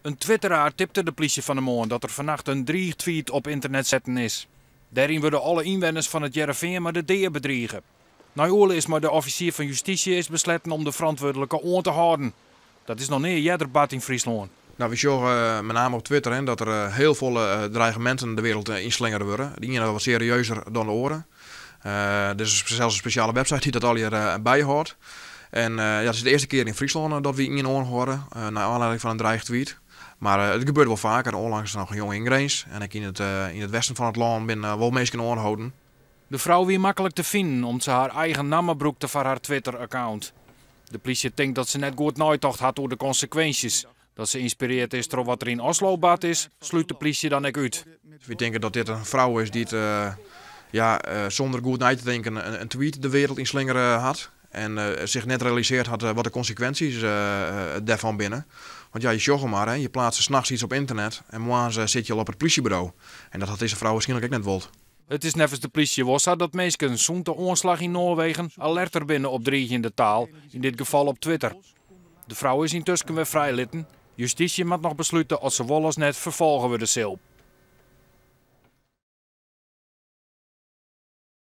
In twitteraar tipte de plysje fan 'e moarn dat der fannacht in driichtweet op ynternet setten is. Dêryn wurde alle ynwenners fan It Hearrenfean mei de dea bedrige. Nei oerlis mei de offisier fan justysje is besletten om de ferantwurdlike oan te hâlden. Dat is noch nea earder bard yn Fryslân. Nou, we sjogge met name op Twitter, hè, dat der hiel folle dreigeminten de wereld ynslingere wurde. De iene wat serieuzer dan de oare. Der is sels in spesjale website dy't dat allegear byhâldt. En ja, it is de earste kear yn Fryslân dat wy ien oanhâlde nei oanlieding fan in dreigtweet. Mar it gebeurt wol faker. Onlangs noch in jonge yn Grins en ek yn it westen fan it lân binne wol minsken oanholden. De frou wie maklik te finen om't se har eigen namme brûkte foar har Twitter-account. De plysje tinkt dat se net goed neitocht hat oer de konsekwinsjes. Dat se ynspirearre is troch wat der yn Oslo bard is, slút de plysje dan ek út. Wy tinke dat dit in frou is dy't, ja, sûnder goed nei te tinken in tweet de wereld ynslingere hat. En sich net realisearre hat wat de konsekwinsjes dêrfan binne. Want ja, je sjogge mar, hè, je pleatse nachts yts op ynternet en moarns sitte je al op it plysjeburo. En dat hat dizze frou wierskynlik ek net wold. It is neffens de plysje wol sa dat minsken sûnt de oanslach yn Noarwegen alerter binne op driigjende taal, yn dit gefal op Twitter. De frou is yntusken wer frijlitten. Justysje moat noch beslute oft se wol of net ferfolge wurde sil.